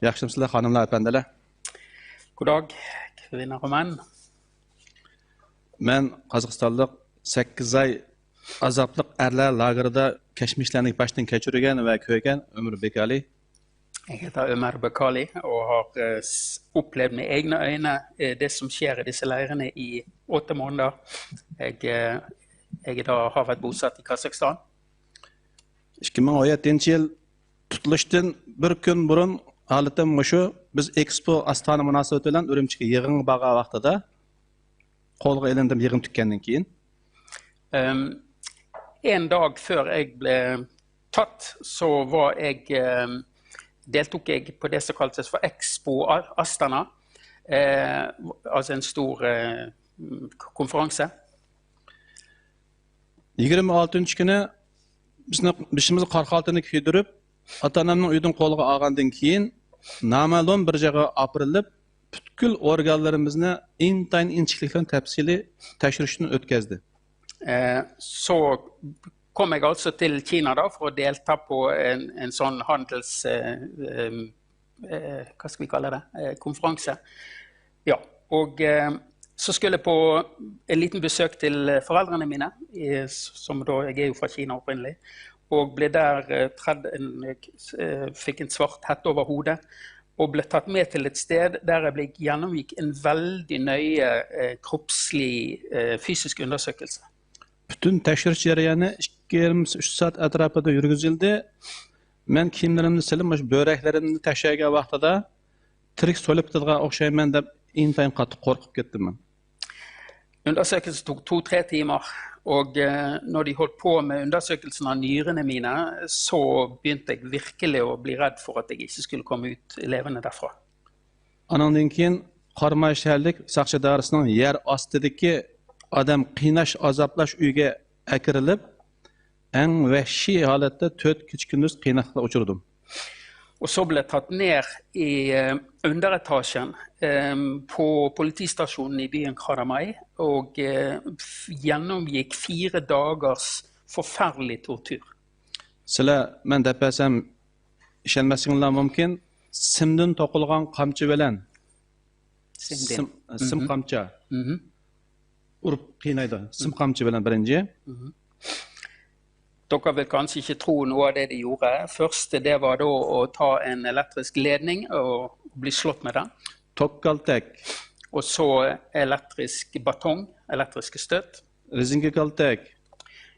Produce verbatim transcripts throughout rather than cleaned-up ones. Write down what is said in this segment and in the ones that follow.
ياخشىمۇسىلەر خانىملار، ئەپەندىلەر؟ God dag, kvinner og menn. مەن قازاقىستانلىق سەككىز ئاي ئازابلىق ئەرلەر لاگېرىدا كەچمىشلەرنى باشتىن كەچۈرگەن ۋە كۆرگەن ئۆمەر بېكالى. Jeg heter Ømer Bakali og har eh, s- opplevd med egne øyne eh, det som skjer i disse leirene i åtte måneder. Jeg, eh, jeg da har vært bosatt i Kasakhstan. ئىككى مىڭ ئون يەتتىنچى يىل تۇتۇلۇشتىن بىر كۈن بۇرۇن ھالىتىم مۇشۇ. بىز ئېكسپو ئاستانە مۇناسىۋىتى بىلەن ئۈرۈمچىگە يىغىنغا بارغان ۋاقتىدا قولغا ئېلىندىم، يىغىن تۈگىگەندىن كېيىن. Ehm, en dag før jeg ble tatt, så var jeg ehm, deltok jeg på det som kaltes for Expo A- Astana. Eh, altså en stor eh, konferanse. يىگىرمە ئالتىنچى كۈنى بىزنى بېشىمىزغا قارا خالتىنى كىيدۈرۈپ، ئاتا ئانامنىڭ ئۆيىدىن قولغا ئالغاندىن كېيىن، نامەلۇم بىر جايغا ئاپىرىلىپ، پۈتكۈل ئورگانلىرىمىزنى ئىنتايىن ئىنچىكىلىك بىلەن تەپسىلىي تەكشۈرۈشتىن ئۆتكەزدى. Eh, så kom jeg altså til Kina da for å delta på en, en sånn handels... Eh, eh, hva skal vi kalle det? Eh, konferanse. Ja. Og eh, så skulle jeg på en liten besøk til eh, foreldrene mine, i, som da, jeg er jo fra Kina opprinnelig, og ble der eh, tredd en, eh, fikk en svart hette over hodet og ble tatt med til et sted der jeg ble, gjennomgikk en veldig nøye eh, kroppslig eh, fysisk undersøkelse. پۈتۈن تەكشۈرۈش جەريانى ئىككى يېرىم، ئۈچ سائەت ئەتراپىدا يۈرگۈزۈلدى. مەن كىيىملىرىمنى سېلىپ، مۇشۇ بۆرەكلىرىمنى تەكشۈرگەن ۋاقتىدا تىرىك سويۇلۇپ كېتىدىغان ئوخشايمەن دەپ، ئىنتايىن قاتتىق قورقۇپ كەتتىم مەن. Undersøkelsen tok to-tre timer, og eh, når de holdt på med undersøkelsen av nyrene mine, så begynte jeg virkelig å bli redd for at jeg ikke skulle komme ut levende derfra. ئانىڭدىن كېيىن قاراماي شەھەرلىك ساقچى ئىدارىسىنىڭ يەر ئاستىدىكى ئادەم قىيناش، ئازابلاش ئۆيىگە ئەكىرىلىپ، ئەڭ ۋەھشىي ھالەتتە تۆت كېچە كۈندۈز قىيناقلىققا ئۇچرىدىم. Og så ble jeg tatt ned i eh, underetasjen eh, på politistasjonen i byen Karamay og eh, f- gjennomgikk fire dagers forferdelig tortur. سىلەر مەن دەپ بەرسەم ئىشەنمەسلىكىڭلار مۇمكىن. سىمدىن توقۇلغان قامچا بىلەن. Simdin. سىم، سىم قامچا. Mhm. ئۇرۇپ قىينايدۇ. سىم قامچا بىلەن بىرىنچى. Dere vil kanskje ikke tro noe av det de gjorde. Første, det var da å ta en elektrisk ledning og bli slått med den. توك كالتەك. Og så elektrisk batong, elektriske støt. رېزىنكا كالتەك.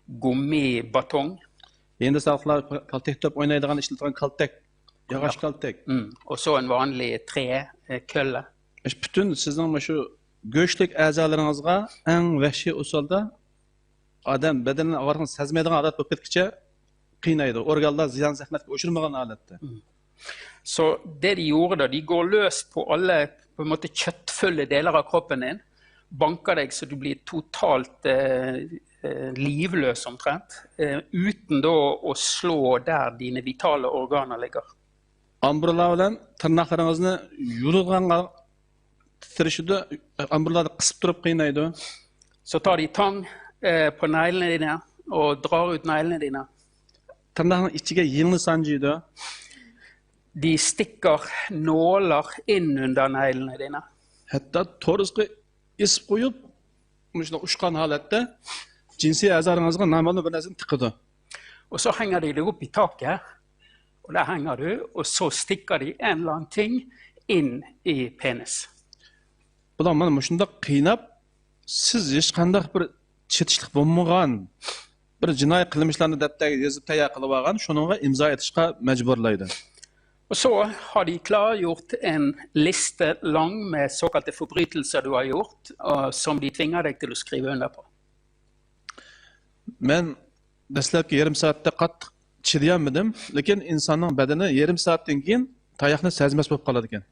Gummibatong. ھىندىستانلىقلار كالتەك توپ ئوينايدىغان، ئىشلىتىدىغان كالتەك. ياغاچ كالتەك. Mm. Og så en vanlig tre-kølle. پۈتۈن سىزنىڭ مۇشۇ گۆشلۈك ئەزالىرىڭىزغا ئەڭ ۋەھشىي ئۇسۇلدا ئادەم بەدىنىنىڭ ئاغرىقىنى سەزمەيدىغان ھالەت بولۇپ كەتكۈچە قىينايدۇ. ئورگانلار زىيان زەخمەتكە ئۇچرىمىغان ھالەتتە. Så det de gjorde da, de går løs på alle på en måte kjøttfulle deler av kroppen din, banker deg så du blir totalt eh, eh, livløs omtrent, eh, uten da å slå der dine vitale organer ligger. ئامبۇرلار بىلەن تىرناقلىرىڭىزنى يۇلغانغا تىترىشىدۇ، ئامبۇرلاردا قىسىپ تۇرۇپ قىينايدۇ. Så tar de tang eh, på neglene dine og drar ut neglene dine. تىرناقنىڭ ئىچىگە يىڭنە سانجىيدۇ. De stikker nåler inn under neglene dine. ھەتتا تورۇسقا ئېسىپ قويۇپ، مۇشۇنداق ئۇچقان ھالەتتە جىنسىي ئەزالىرىڭىزغا نامەلۇم بىر نەرسىنى تىقىدۇ. Og så henger de deg opp i taket, og der henger du, og så stikker de en eller annen ting inn i penis. بۇلار مانا مۇشۇنداق قىيناپ، سىز ھېچقانداق بىر چېتىشلىق بولمىغان بىر جىنايى قىلمىشلارنى دەپتەرگە يېزىپ تەييار قىلىۋالغان، شۇنىڭغا ئىمزا ئېتىشقا مەجبۇرلايدۇ. Og så har de klargjort en liste lang med såkalte forbrytelser du har gjort, og som de tvinger deg til å skrive under på. مەن دەسلەپكى يېرىم سائەتتە قاتتىق چىدىيالمىدىم، لېكىن ئىنساننىڭ بەدىنى يېرىم سائەتتىن كېيىن تاياقنى سەزمەس بولۇپ قالىدىكەن.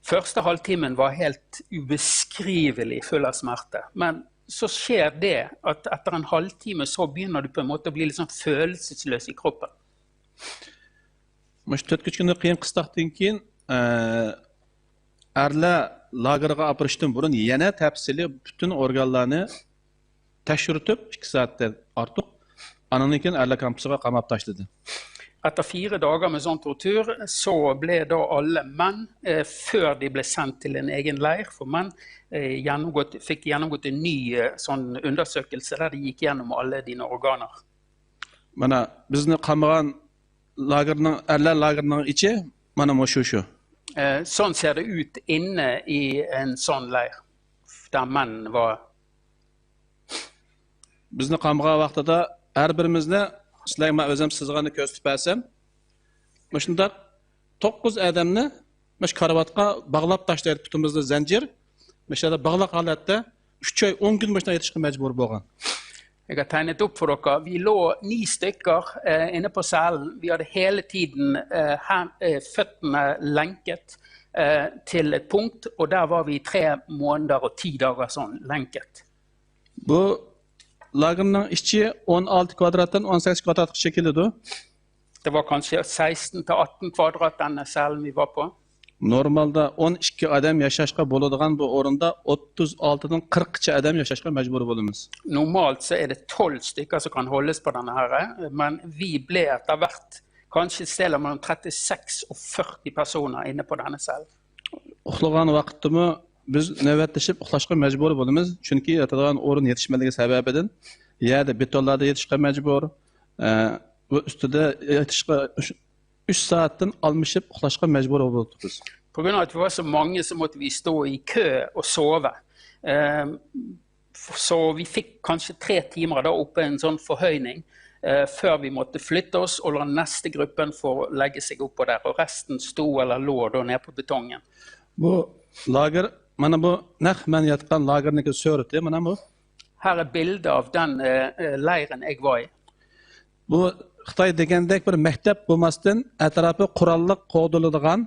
Første halvtimen var helt ubeskrivelig full av smerte. Men så skjer det at etter en halvtime så begynner du på en måte å bli litt sånn følelsesløs i kroppen. مۇشۇ تۆت كۈنلۈك قىيىن قىستاقتىن كېيىن، ئە، ئەرلەر لاگېرىغا ئاپىرىشتىن بۇرۇن يەنە تەپسىلىي پۈتۈن ئورگانلارنى تەكشۈرتۈپ، ئىككى سائەتتىن ئارتۇق، ئانىڭدىن كېيىن ئەرلەر كامپۇسىغا قاماپ تاشلىدى. Etter fire dager med sånn tortur, så ble da alle menn, eh, før de ble sendt til en egen leir for menn, eh, gjennomgått, fikk gjennomgått en ny eh, sånn undersøkelse der de gikk gjennom alle dine organer. مانا بىزنى قامىغان لاگېرنىڭ، ئەرلەر لاگېرىنىڭ ئىچى مانا مۇشۇ شۇ. Eh, sånn ser det ut inne i en sånn leir, der menn var. بىزنى قامىغان ۋاقتىدا ھەر بىرىمىزنى، سىلەرگە مەن ئۆزۈم سىزغاننى كۆرسىتىپ بەرسەم، مۇشۇنداق توققۇز ئادەمنى مۇشۇ كارىۋاتقا باغلاپ تاشلايدۇ، پۇتىمىزدا زەنجىر. مۇشۇ يەردە باغلاق ھالەتتە ئۈچ ئاي، ئون كۈن مۇشۇنداق يېتىشقا مەجبۇر بولغان. Jeg har tegnet opp for dere. Vi lå ni stykker eh, inne på cellen. Vi hadde hele tiden eh, hen, eh, føttene lenket eh, til et punkt, og der var vi i tre måneder og ti dager sånn lenket. بۇ لاگېرنىڭ ئىچى ئون ئالتە كۋادراتتىن ئون سەككىز كۋادراتقىچە كېلىدۇ. Det var kanskje seksten til atten kvadrat, denne cellen vi var på. نورمالدا ئون ئىككى ئادەم ياشاشقا بولىدىغان بۇ ئورۇندا ئوتتۇز ئالتىدىن قىرىققىچە ئادەم ياشاشقا مەجبۇر بولىمىز. Normalt så er det tolv stykker som kan holdes på denne her, men vi ble etter hvert kanskje et sted mellom trettiseks og førti personer inne på denne cellen. ئۇخلىغان ۋاقىتتىمۇ بىز نۆۋەتلىشىپ ئۇخلاشقا مەجبۇر بولىمىز، چۈنكى ياتىدىغان ئورۇن يېتىشمەنلىكى سەۋەبىدىن يەردە بېتونلاردا يېتىشقا مەجبۇر. ئە، بۇ ئۈستىدە يېتىشقا ئۈچ سائەتتىن ئالمىشىپ ئۇخلاشقا مەجبۇر بولۇپ تۇرىمىز. På grunn av at vi var så mange, så måtte vi stå i kø og sove. Eh, så vi fikk kanskje tre timer da oppe en sånn forhøyning eh, før vi måtte flytte oss og la neste gruppen få legge seg oppå der. Og resten sto eller lå da nede på betongen. بۇ لاگېر، مانا بۇ نەق مەن ياتقان لاگېرنىڭكى سۈرىتى، مانا بۇ. Her er bilde av den eh, eh, leiren jeg var i. بۇ خىتاي دېگەندەك بىر مەكتەپ بولماستىن، ئەتراپى قوراللىق قوغدىلىدىغان،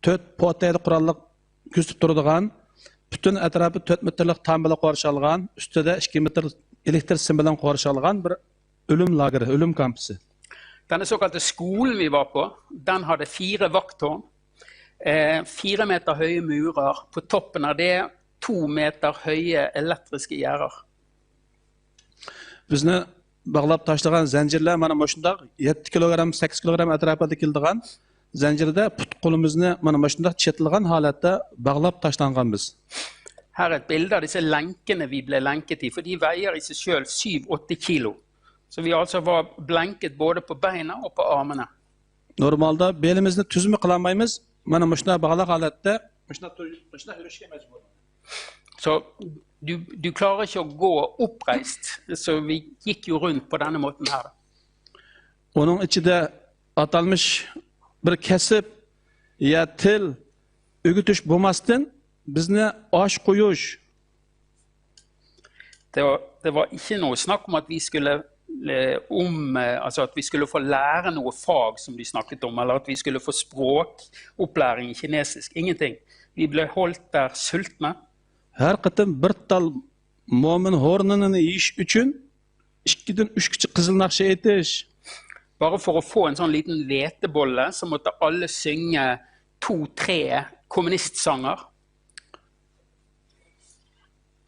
تۆت پوتەيلىك قوراللىق كۆزىتىپ تۇرىدىغان، پۈتۈن ئەتراپى تۆت مېتىرلىق تام بىلەن قورشالغان، ئۈستىدە ئىككى مېتىر ئېلېكتر سىم بىلەن قورشالغان بىر ئۆلۈم لاگېرى، ئۆلۈم كامپىسى. Denne såkalte skolen vi var på, den hadde fire vakttårn. Eh, fire meter høye murer. På toppen av det to meter høye elektriske gjerder. بىزنى باغلاپ تاشلىغان زەنجىرلەر مانا مۇشۇنداق يەتتە كىلوگرام، سەككىز كىلوگرام ئەتراپىدا كېلىدىغان زەنجىردە پۇت قولىمىزنى مانا مۇشۇنداق چېتىلغان ھالەتتە باغلاپ تاشلانغان بىز. Her er et bilde av disse lenkene vi ble lenket i, for de veier i seg selv syv-åtte kilo. Så vi altså var blenket både på beina og på armene. نورمالدا بېلىمىزنى تۈزمۇ قىلالمايمىز. مانا مۇشۇنداق باغلاق ھالەتتە مۇشۇنداق تۇر-، مۇشۇنداق يۈرۈشكە مەجبۇر. Så du, du klarer ikke å gå oppreist, så vi gikk jo rundt på denne måten her. ئۇنىڭ ئىچىدە ئاتالمىش بىر كەسىپ يا تىل ئۆگىتىش بولماستىن بىزنى ئاش قويۇش، Det var, det var ikke noe snakk om at vi skulle eh, om eh, altså at vi skulle få lære noe fag som de snakket om, eller at vi skulle få språkopplæring i kinesisk. Ingenting. Vi ble holdt der sultne. ھەر قېتىم بىر تال مومىن ھورنىنىنى يېيىش ئۈچۈن ئىككىدىن ئۈچكىچە قىزىل ناخشا ئېيتىش. Bare for å få en sånn liten hvetebolle, så måtte alle synge to-tre kommunistsanger.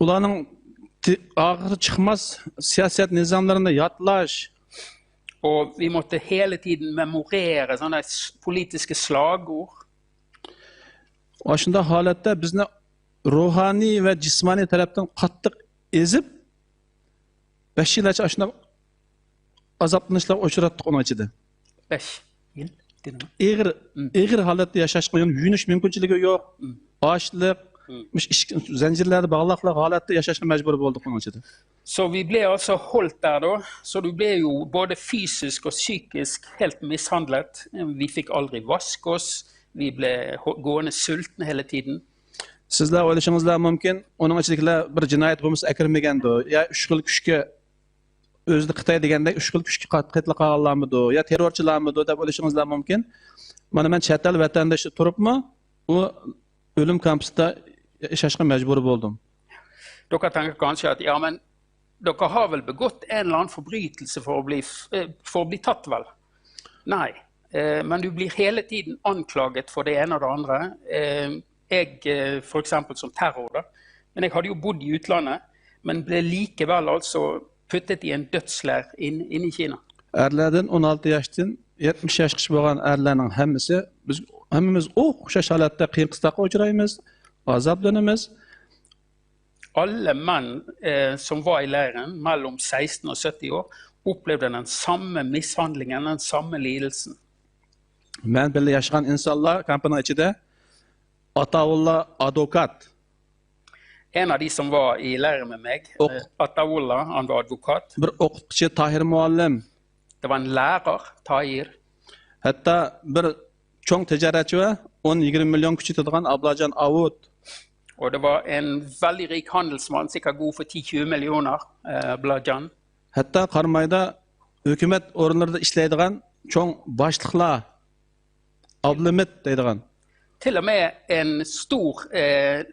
ئۇلارنىڭ تى-، ئاخىرى چىقماس سىياسەت نىزاملىرىنى يادلاش. Og vi måtte hele tiden memorere sånne s- politiske slagord. ئاشۇنداق ھالەتتە بىزنى روھانىي ۋە جىسمانىي تەرەپتىن قاتتىق ئېزىپ، بەش يىللارچە ئاشۇنداق ئازابلىنىشلارغا ئۇچراتتۇق ئۇنىڭ ئىچىدە. Beş yıl dedim. ئېغىر، ئېغىر ھالەتتە ياشاشقا، يەنى يۇيۇنۇش مۇمكىنچىلىكى يوق. ئاچلىق، مۇشۇ ئىشىك زەنجىرلەردە باغلاقلىق ھالەتتە ياشاشقا مەجبۇر بولدۇق ئۇنىڭ ئىچىدە. Så vi ble altså holdt der da. Så du ble jo både fysisk og psykisk helt mishandlet. Vi fikk aldri vaske oss. Vi ble ho- gående sultne hele tiden. سىزلەر ئويلىشىڭىزلار مۇمكىن، ئۇنىڭ ئىچىدىكىلەر بىر جىنايەت بولمىسا ئەكىرمىگەندۇ، يا ئۈچ خىل كۈچكە، ئۆزىنى خىتاي دېگەندەك ئۈچ خىل كۈچكە قات-، قېتىلىپ قالغانلارمىدۇ، يا تېررورچىلارمىدۇ دەپ ئويلىشىڭىزلار مۇمكىن. مانا مەن چەت ئەل ۋەتەندىشى تۇرۇپمۇ ئۇ ئۆلۈم كامپىسىدا ياشاشقا مەجبۇر بولدۇم. Dere tenker kanskje at ja, men dere har vel begått en eller annen forbrytelse for å bli, f- eh, for å bli tatt, vel? Nei. Eh, Men du blir hele tiden anklaget for det ene og det andre. Eh, Jeg, eh, for eksempel som terror, da. Men jeg hadde jo bodd i utlandet, men ble likevel altså puttet i en dødsleir inn, inn i Kina. ئەرلەردىن ئون ئالتە ياشتىن يەتمىش ياشقىچە بولغان ئەرلەرنىڭ ھەممىسى، بىز ھەممىمىز ئوخشاش ھالەتتە قىيىن قىستاققا ئۇچرايمىز، ئازابلىنىمىز. Alle menn eh, som var i leiren mellom seksten og sytti år, opplevde den samme mishandlingen, den samme lidelsen. مەن بىللە ياشىغان ئىنسانلار كامپىنىڭ ئىچىدە ئاتاۋۇللا ئادۋوكات، En av de som var i leiren med meg, Og- eh, Ataullah, han var advokat. بىر ئوقۇتقۇچى تاھىر مۇئەللىم، Det var en lærer, Tahir. ھەتتا بىر چوڭ تىجارەتچى ۋە ئون يىگىرمە مىليون كۈچ يېتىدىغان ئابلاجان ئاۋۇت. Og det var en veldig rik handelsmann, sikkert god for ti tjue millioner, eh, Blajan. ھەتتا قارامايدا ھۆكۈمەت ئورۇنلىرىدا ئىشلەيدىغان چوڭ باشلىقلار، ئابلىمىت دەيدىغان. Til og med en stor eh,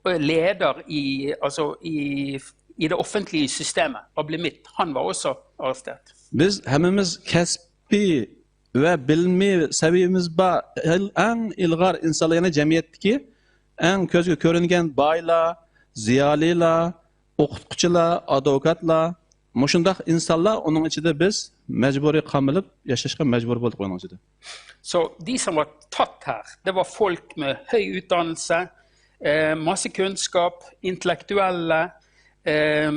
leder i, altså i, i det offentlige systemet, Ablimit, han var også arrestert. بىز ھەممىمىز كەسپىي ۋە بىلىمى سەۋىيەمىز بار ئەڭ ئىلغار ئىنسانلار، يەنى جەمئىيەتتىكى ئەڭ كۆزگە كۆرۈنگەن بايلار، زىيالىيلار، ئوقۇتقۇچىلار، ئادۋوكاتلار، مۇشۇنداق ئىنسانلار، ئۇنىڭ ئىچىدە بىز مەجبۇرىي قامىلىپ ياشاشقا مەجبۇر بولدۇق ئۇنىڭ ئىچىدە. Så de som var tatt her, det var folk med høy utdannelse, eh, masse kunnskap, intellektuelle, eh,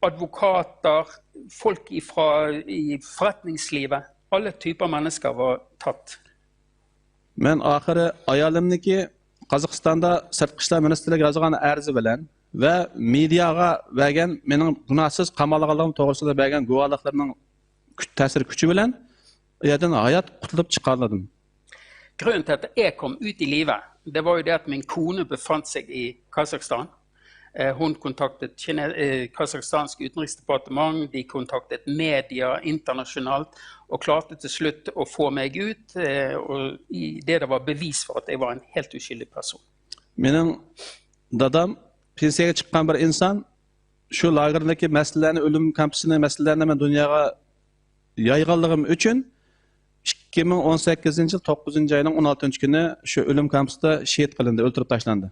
advokater, folk ifra, i forretningslivet. Alle typer mennesker var tatt. مەن ئاخىرى ئايالىمنىڭكى قازاقىستاندا سىرتقى ئىشلار مىنىستىرلىكىگە يازغان ئەرزى بىلەن ۋە مېدىياغا بەرگەن مېنىڭ گۇناھسىز قامالغانلىقىم توغرىسىدا بەرگەن گۇۋاھلىقلىرىنىڭ كۈچ-، تەسىرى كۈچى بىلەن ئۇ يەردىن ھايات قۇتۇلۇپ چىقالىدىم. Grunnen til at jeg kom ut i live, det var jo det at min kone befant seg i Kasakhstan. Eh, Hun kontaktet kine- eh, kasakhstansk utenriksdepartement, de kontaktet media internasjonalt og klarte til slutt å få meg ut. Eh, og i det det var bevis for at jeg var en helt uskyldig person. مېنىڭ دادام پېنسىيەگە چىققان بىر ئىنسان، شۇ لاگېردىكى مەسىلىلەرنى، ئۆلۈم كامپىسىنىڭ مەسىلىلەرنى مەن دۇنياغا يايغانلىقىم ئۈچۈن ئىككى مىڭ ئون سەككىزىنچى يىل توققۇزىنچى ئاينىڭ ئون ئالتىنچى كۈنى شۇ ئۆلۈم كامپىسىدا شېھىت قىلىندى، ئۆلتۈرۈپ تاشلاندى.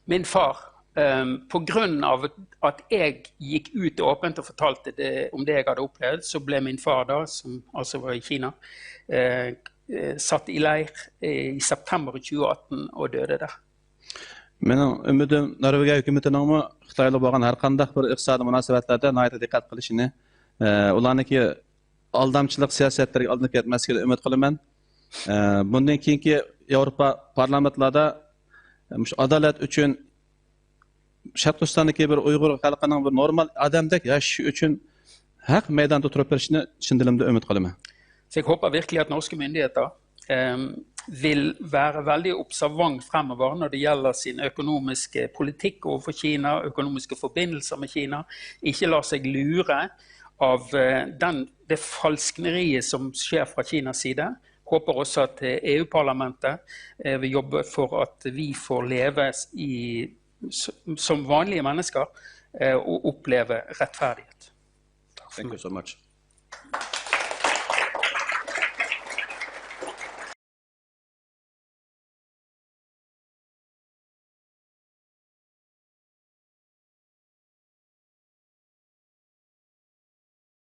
Min far, eh, på grunn av at jeg gikk ut åpent og fortalte det, om det jeg hadde opplevd, så ble min far da, som altså var i Kina, eh, eh, satt i leir eh, i september tjue atten og døde der. مېنىڭ ئۈمىدىم نورۋېگىيە ھۆكۈمىتىنىڭمۇ خىتايلار بولغان ھەر قانداق بىر ئىقتىسادىي مۇناسىۋەتلەردە ناھايىتى دىققەت قىلىشىنى، ئە، ئۇلارنىڭكى ئالدامچىلىق سىياسەتلىرىگە ئالدىنىپ كەتمەسلىكىنى ئۈمىد قىلىمەن. ئە، بۇندىن كېيىنكى ياۋروپا پارلامېنتلاردا مۇشۇ ئادالەت ئۈچۈن، شەرقىي تۈركىستاندىكى بىر ئۇيغۇر خەلقىنىڭ بىر نورمال ئادەمدەك ياشىشى ئۈچۈن ھەق مەيداندا تۇرۇپ بېرىشىنى چىن دىلىمدىن ئۈمىد قىلىمەن. Så jeg håper virkelig at norske myndigheter eh, vil være veldig observant fremover når det gjelder sin økonomiske politikk overfor Kina, økonomiske forbindelser med Kina. Ikke lar seg lure av eh, den, det falskneriet som skjer fra Kinas side. Håper også at eh, E U-parlamentet eh, vil jobbe for at vi får leve i, s- som vanlige mennesker eh, og oppleve rettferdighet. Thank you so much.